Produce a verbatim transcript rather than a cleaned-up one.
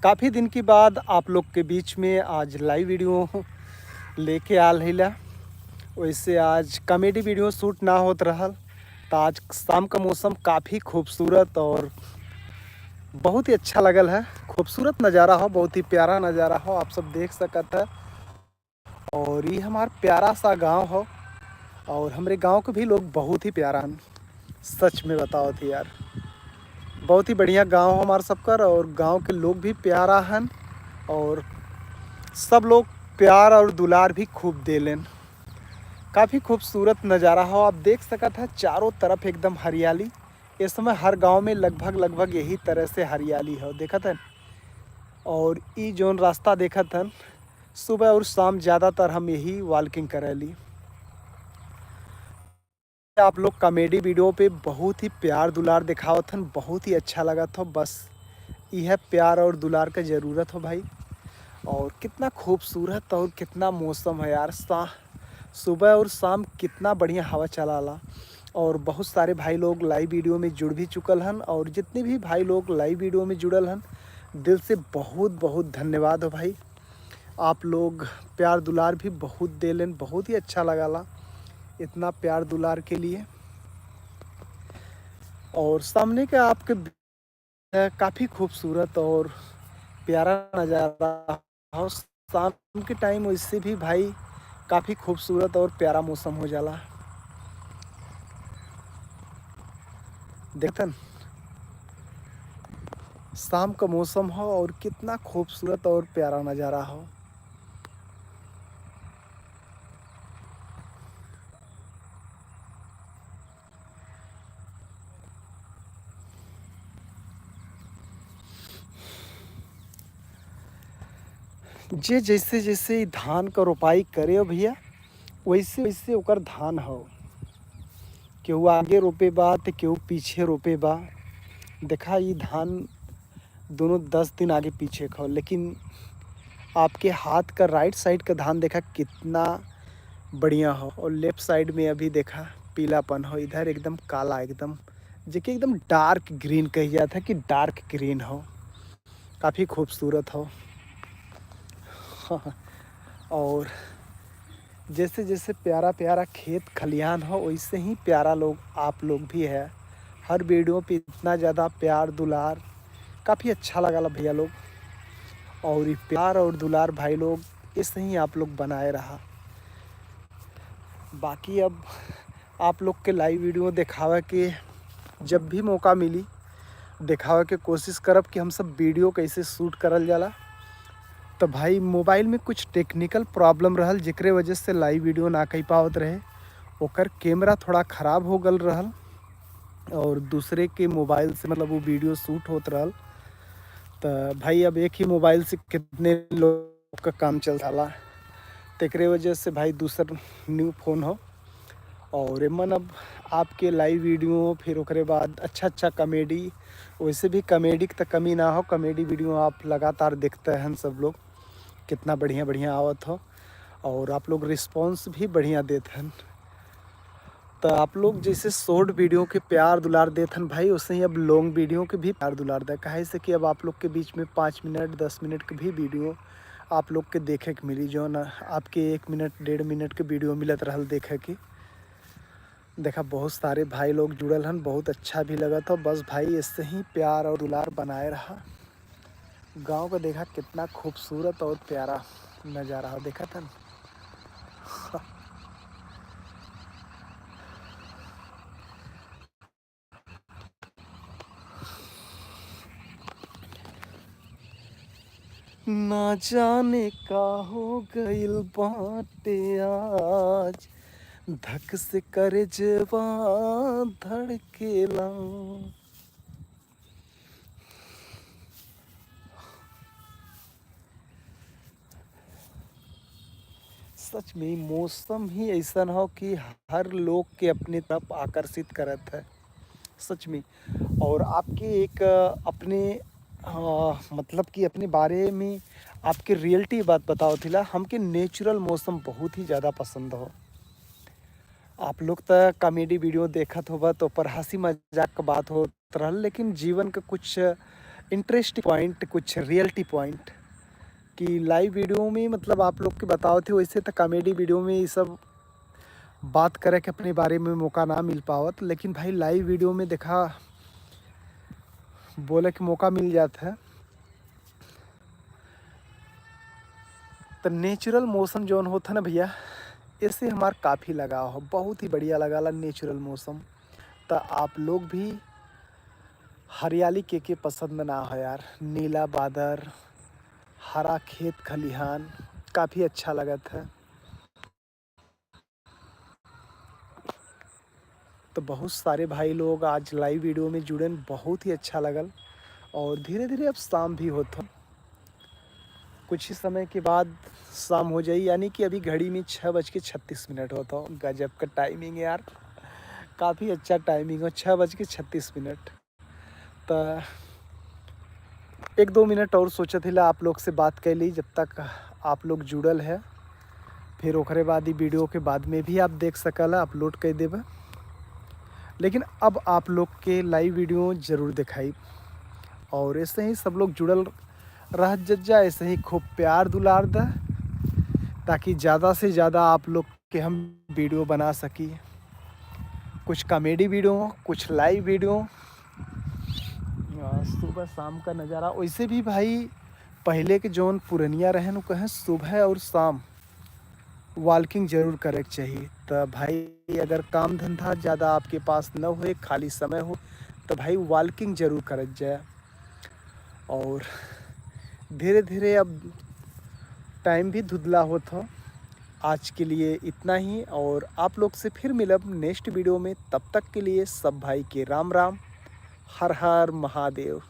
काफ़ी दिन के बाद आप लोग के बीच में आज लाइव वीडियो लेके आल हइला। वैसे आज कॉमेडी वीडियो शूट ना होत रहल, तो आज शाम का मौसम काफ़ी खूबसूरत और बहुत ही अच्छा लगल है। खूबसूरत नज़ारा हो, बहुत ही प्यारा नज़ारा हो, आप सब देख सकत है। और ये हमार प्यारा सा गांव हो और हमरे गांव के भी लोग बहुत ही प्यारा हन। सच में बताओ थी यार, बहुत ही बढ़िया गांव हो हमार सबकर और गांव के लोग भी प्यारा हन और सब लोग प्यार और दुलार भी खूब देलेन। काफ़ी खूबसूरत नज़ारा हो, आप देख सकत है चारों तरफ एकदम हरियाली। इस समय हर गांव में लगभग लगभग यही तरह से हरियाली हो, देखत हन। और ई जौन रास्ता देखत हन, सुबह और शाम ज़्यादातर हम यही वॉकिंग करेली। आप लोग कॉमेडी वीडियो पे बहुत ही प्यार दुलार दिखावत हन, बहुत ही अच्छा लगत हो। बस यह प्यार और दुलार का ज़रूरत हो भाई। और कितना खूबसूरत और कितना मौसम है यार, सा सुबह और शाम कितना बढ़िया हवा चलाला। और बहुत सारे भाई लोग लाइव वीडियो में जुड़ भी चुकल हन और जितने भी भाई लोग लाइव वीडियो में जुड़ल हन, दिल से बहुत बहुत धन्यवाद हो भाई। आप लोग प्यार दुलार भी बहुत देलेन, बहुत ही अच्छा लगाला इतना प्यार दुलार के लिए। और सामने के आपके काफ़ी खूबसूरत और प्यारा नज़ारा हो। शाम के टाइम वैसे भी भाई काफ़ी खूबसूरत और प्यारा मौसम हो जाला। देखतन शाम का मौसम हो और कितना खूबसूरत और प्यारा नज़ारा हो। जे जैसे जैसे ई धान का रोपाई करे हो भैया, वैसे वैसे ओकर धान हो। केहू आगे रोपे बा तो केहू पीछे रोपे बा। देखा ई धान दोनों दस दिन आगे पीछे का हो, लेकिन आपके हाथ का राइट साइड का धान देखा कितना बढ़िया हो और लेफ्ट साइड में अभी देखा पीलापन हो, इधर एकदम काला, एकदम जेके एकदम डार्क ग्रीन कही जाता है कि डार्क ग्रीन हो। काफ़ी खूबसूरत हो। और जैसे जैसे प्यारा प्यारा खेत खलिहान हो वैसे ही प्यारा लोग आप लोग भी है। हर वीडियो पे इतना ज़्यादा प्यार दुलार, काफ़ी अच्छा लगा भैया लोग। और ये प्यार और दुलार भाई लोग ऐसे ही आप लोग बनाए रहा। बाकी अब आप लोग के लाइव वीडियो देखावे के जब भी मौका मिली देखावे के कोशिश करब कि हम सब वीडियो कैसे शूट करल जाला। तो भाई मोबाइल में कुछ टेक्निकल प्रॉब्लम रहल जेकरे वजह से लाइव वीडियो ना कई पावत रहे, ओकर कैमरा थोड़ा ख़राब हो गल रहल और दूसरे के मोबाइल से मतलब वो वीडियो शूट होत रहल। तो भाई अब एक ही मोबाइल से कितने लोग का काम चल जाला, तेकरे वजह से भाई दूसर न्यू फ़ोन हो। और एमन अब आपके लाइव वीडियो फिर ओकरे बाद अच्छा अच्छा कॉमेडी, वैसे भी कॉमेडी की तो कमी ना हो, कॉमेडी वीडियो आप लगातार देखते हैं सब लोग, कितना बढ़िया बढ़िया आवत हो और आप लोग रिस्पॉन्स भी बढ़िया देते हैं। तो आप लोग जैसे शॉर्ट वीडियो के प्यार दुलार देत हन भाई, वैसे ही अब लॉन्ग वीडियो के भी प्यार दुलार दे, काहे से कि अब आप लोग के बीच में पाँच मिनट दस मिनट के भी वीडियो आप लोग के देखे के मिली, जो ना आपके एक मिनट डेढ़ मिनट के वीडियो मिलत रहल देखे के। देखा बहुत सारे भाई लोग जुड़ल हन, बहुत अच्छा भी लगत हो। बस भाई ऐसे ही प्यार और दुलार बनाए रहा। गाँव का देखा कितना खूबसूरत और प्यारा नज़ारा हो, देखत हन। ना जाने का हो गइल बाटे आज, धक से करेजवा धड़केला। सच में मौसम ही ऐसन हो कि हर लोग के अपनी तरफ आकर्षित करत है। सच में। और आपके एक अपने, अ, मतलब कि अपने बारे में आपके रियलिटी बात बताओ थिला, हमके नेचुरल मौसम बहुत ही ज़्यादा पसंद हो। आप लोग त कॉमेडी वीडियो देखत होबा तो पर हंसी मजाक का बात होत रहल, लेकिन जीवन का कुछ इंटरेस्ट पॉइंट, कुछ रियलिटी पॉइंट कि लाइव वीडियो में, मतलब, आप लोग के बतावत है, वैसे तो कॉमेडी वीडियो में ये सब बात करे के अपने बारे में मौका ना मिल पावत, लेकिन भाई, लाइव वीडियो में देखा, बोले के मौका मिल जात है। तो नेचुरल मौसम जौन होता ना भैया, इससे हमार काफ़ी लगाव हो, बहुत ही बढ़िया लगाला नेचुरल मौसम। तो आप लोग भी हरियाली के के पसंद ना हो यार, नीला बादर, हरा खेत खलिहान, काफ़ी अच्छा लगत है। तो बहुत सारे भाई लोग आज लाइव वीडियो में जुड़न, बहुत ही अच्छा लगल। और धीरे धीरे अब शाम भी होत हो, कुछ ही समय के बाद शाम हो जाई, यानी कि अभी घड़ी में छः बज के छत्तीस मिनट होत हो। गजब का टाइमिंग है यार, काफ़ी अच्छा टाइमिंग हो, छः बज के छत्तीस मिनट। तो एक दो मिनट और सोचत हिला आप लोग से बात कर ली, जब तक आप लोग जुड़ल है, फिर ओकरे बाद ई वीडियो के बाद में भी आप देख सकला, अपलोड कर देबे। लेकिन अब आप लोग के लाइव वीडियो जरूर दिखाई, और ऐसे ही सब लोग जुड़ल रह जा, ऐसे ही खूब प्यार दुलार द, ताकि ज़्यादा से ज़्यादा आप लोग के हम वीडियो बना सकी, कुछ कॉमेडी वीडियो, कुछ लाइव वीडियो। आ, सुबह शाम का नज़ारा। वैसे भी भाई, पहले के जौन पुरनिया रहे नु, कहें सुबह और शाम वॉकिंग जरूर करे के चाहिए। तो भाई, अगर काम धंधा ज़्यादा आपके पास न होए, खाली समय हो, तो भाई, वॉकिंग जरूर करत जाए। और धीरे धीरे अब टाइम भी धुंधला होत हो। आज के लिए इतना ही, और आप लोग से फिर मिलब नेक्स्ट वीडियो में। तब तक के लिए सब भाई के राम राम, हर हर महादेव।